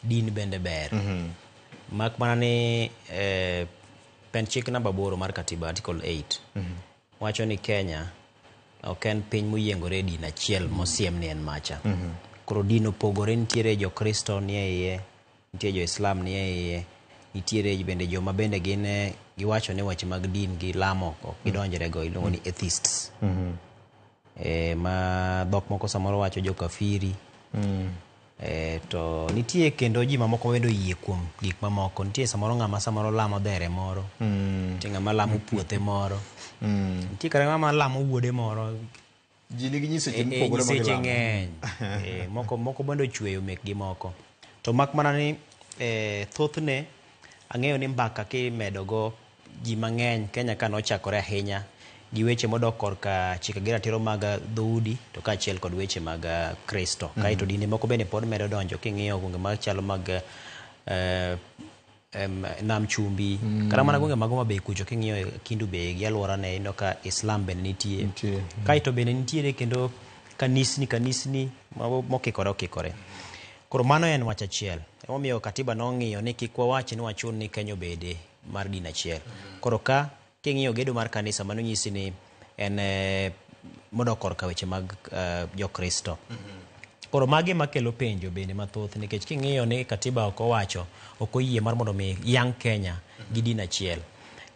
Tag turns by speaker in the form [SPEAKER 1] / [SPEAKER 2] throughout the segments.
[SPEAKER 1] Din bende ber. Mak mana ni pend chik namba 8 mar katiba, Article 8, wacho ni Kenya ok en piny moyiengore e din achiel mosiem ni en macha. Koro din opogore, nitiere Jokristo nie iye, nitie Jo-Islam nie iye, nitiere bende joma bende gin giwacho ni weche mag din gi lamo ok gidonjre go, iluongo ni atheists. Ma dhok moko samoro wacho jokafiri. To nitie kendo ji mamoko bende oyie kuom gik mamoko. Nitie samoro ng'ama samoro lamo dhere moro. Nitie ng'ama lamo puothe moro. Nitie kata ng'ama lamo wuode moro.
[SPEAKER 2] Ji nigi nyiseche mopogore ma
[SPEAKER 1] nyiseche
[SPEAKER 2] gilamo.
[SPEAKER 1] ng'eny. Moko bende ochweyo mekgi moko. To mak mana ni thothne ang'eyo ni mbaka kimedogo ji mang'eny Kenya ka nochakore ahinya gi weche modok korka chike gi ratiro mag dhoudi to kaachiel kod weche mag Kristo. Kaeto dinde moko bende pod medo donjo king'iyo gwenge machalo mag Nam Chumbi, kata mana gwenge mag Homa Bay kucho king'iyo Kendu Bay gi alworane ineno ka Islam bende nitie.
[SPEAKER 2] Nitie.
[SPEAKER 1] Kaeto bende nitiere kendo kanisni mokikore okikore. Koro mano en wach achiel. Emomiyo katiba nong'iyo ni kik wawach ni wachun ni Kenya obede mar din achiel. Koro ka king'iyo gedo mar kanisa mano nyisi ni en modok korka weche mag Jokristo. Koro magi makelo penjo bende mathoth nikech king'iyo ni katiba ok owacho, ok oyie mar mondo mi yang Kenya gi din achiel.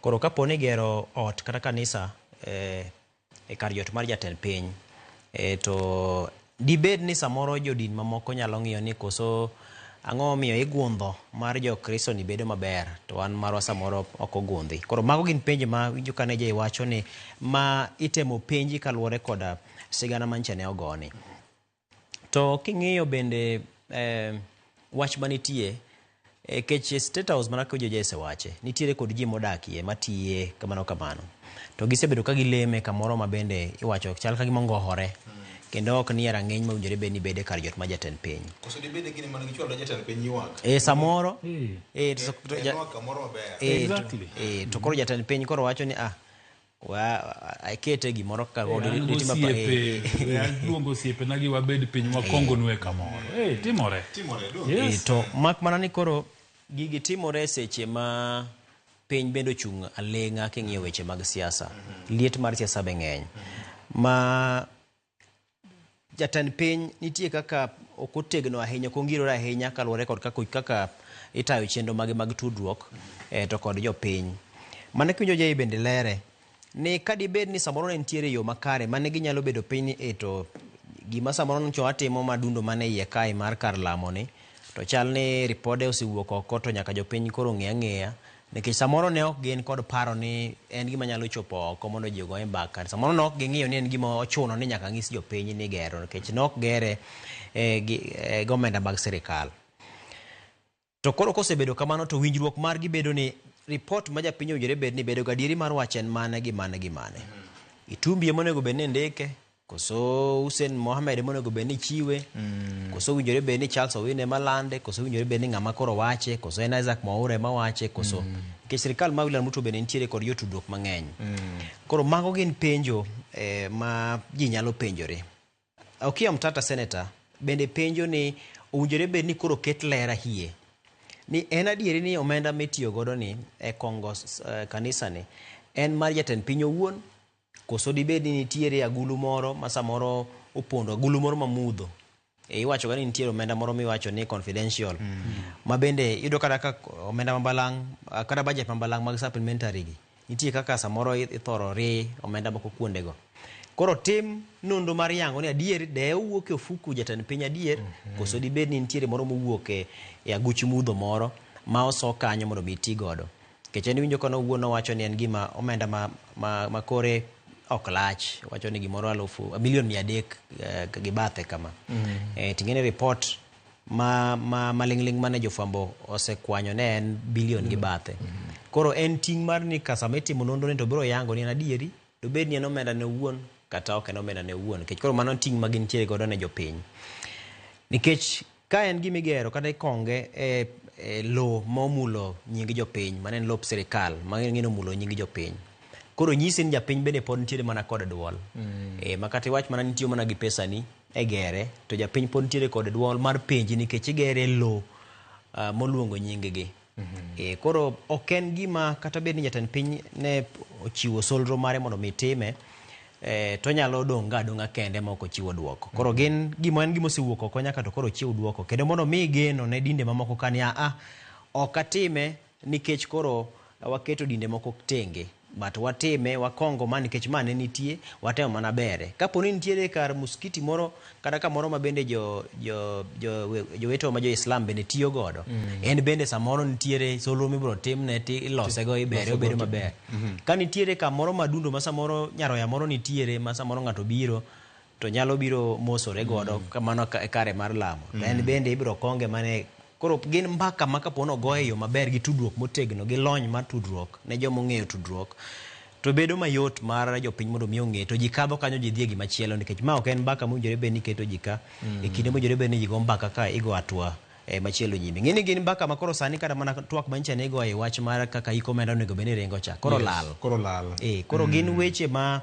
[SPEAKER 1] Koro kapo ni gero ot kata kanisa e kar jot mar jatend piny, to dibed ni samoro jodin mamoko nyalo ng'iyo ni koso ang'o momiyo igundho mar Jokristo ni bedo maber to an marwa samoro ok ogundhi. Koro mago gin penjo ma winjo kane Jay wacho ni ma itemo penji kaluwore koda sigana manyicha ne ogoni. To king'iyo bende wach manitie kech State House mana kaka Jay osewache, nitiere kod ji modakie matiye kamano kamano. To gisebedo ka gileme kamoro ma bende iwacho chal ka gima ongohore. Kendo ok nie rang'iny mowinjore bed ni bede kar jot mar jatend piny.
[SPEAKER 2] Koso dibed ni gin mana gichwalo jatend piny ywak?
[SPEAKER 1] Samoro.
[SPEAKER 2] To en kamoro maber.
[SPEAKER 1] To koro jatend piny koro wacho ni wa akete gimoro kaka
[SPEAKER 3] An
[SPEAKER 1] riti ma pa-
[SPEAKER 3] osiepe, aluongo osiepena gi wabed piny wakongonue kamoro. Timore.
[SPEAKER 2] Timore, do.
[SPEAKER 3] Yes.
[SPEAKER 1] To mak mana ni koro gigi timore seche ma piny bende ochung' aleng'a king'iyo weche mag siasa. Liet mar siasa be ng'eny. Ma jatend piny nitie kaka ok otegno ahinya, ok ongirore ahinya kaluwore kod kaka itayo chenro mage mag tudruok to kod jopiny. Mano kiwinjo Jay bende lere ni kadibed ni samoro ne nitiere yo makare mane ginyalo bedo piny ni to gima samoro nyocha watimo madundo mane iye kae mar kar lamo ni to chal ni ripode osewuok oko to nyaka jopiny koro ng'e ang'eya nikech samoro ne ok gin kod paro ni en gima nyalo chopo oko mondo ji ogoye mbaka. Samoro ne ok ging'iyo ni en gima ochuno ni nyaka ng'is jopiny ni gero nikech ne ok gere gi omenda mag sirikal. To koro kosebedo kamano to winjruok margi bedo ni report ma japiny owinjore bed ni bedo gadieri mar wach en mane gi mane gi mane. Itumbi ema onego bed ni ndike, koso Hussein Mohamed ema onego bed ni chiwe, koso owinjore bed ni Charles Owino ema lande, koso owinjore bed ni ng'ama koro wache, koso en Isaac Mwaura ema wache, koso nikech sirikal mar William Ruto bende nitiere kod jotudruok mang'eny. Koro mago gin penjo ma ji nyalo penjore. Okiya Omtata senator bende penjo ni owinjore bed ni koro ket ler hie ni en adieri ni omenda mitiyo godo ni e kongo kanisa ni en mar jatend piny owuon koso dibed ni nitiere agulu moro ma samoro opondo, agulu moro mamudho. Iwacho ga ni nitiere omenda moro miwacho ni confidential ma bende iyudo kata ka omenda mabalang' kata budget mabalang' mag supplementary gi nitie kaka samoro ithoro ri omenda moko kuondego. Koro tim nonro mar yango ni adier de owuok e ofuku jatend piny adier koso dibed ni nitiere moro mowuok e aguch mudho moro ma oso kanyo mondo mi ti godo. Nikech en iwinjo ka nowuon nowacho ni en gima omenda ma kore ok lach, wacho ni gimoro milion 300 gi bathe kama. Ting'e ni report ma maling'ling' mane jofwambo osekwanyo ne en bilion gi bathe. Koro en ting' mar ni ka sama itimo nonro ni to biro yango ni en adieri, dobed ni en omenda ne owuon kata ok en omenda ne owuon. Nikech koro mano ting' ma gintiere godo ne jopiny. Nikech ka en gima igero kata ikonge e lowo ma omulo nying jopiny, mano en lop sirikal ma ing'e ni omulo nying jopiny. Koro nyisi ni japiny bende pod nitiere mana kod duol. Ma kata iwach mana ni itiyo mana gi pesani e gere, to japiny pod nitiere kod duol mar penji nikech igere e lowo moluongo nying-gi. Koro ok en gima kata bed ni jatend piny ne ochiwo solro mare mondo mi time, to nyalo dong' ga adong'a kende ma ok ochiwo duoko. Koro gin gima en gima osewuok oko nyaka to koro ochiw duoko. Kendo mondo mi geno ne dinde mamoko ka ni a ok atime nikech koro waketo dinde moko tenge. But watime, wakongo ma nikech ma ne nitie, watemo mana bere. Kapo ni nitiere kar muskiti moro kata kamoro ma bende jowetewa ma jo-Islam bende tiyo godo, en bende samoro nitiere solro mibiro timne ti ilosego ibere obedo maber. Ka nitiere kamoro madundo ma samoro nyaroya moro nitiere ma samoro ng'ato biro to nyalo biro mosore godo kamano kare mar lamo. To en bende ibiro konge mane. Koro gin mbaka ma kapo ni ogoye e yo maber gi tudruok motegno gi lony mar tudruok ne joma ong'eyo tudruok to bedo mayot mar jopiny mondo mi ong'e to ji kadho kanyo ji dhi e gima chielo nikech ma ok en mbaka mowinjore bed ni iketo ji ka e kinde mowinjore bed ni ji go mbaka ka igo atwa machielo nyime. Ng'e ni gin mbaka ma koro sani kata mana twak manyicha ne igoyo e wach mar kaka iko omenda onego bed ni ringo cha koro lal.
[SPEAKER 2] Koro lal.
[SPEAKER 1] Koro gin weche ma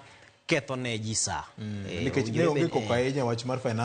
[SPEAKER 1] ketho ne ji saa.
[SPEAKER 2] Nikech ne onge koko ahinya wach mar finance.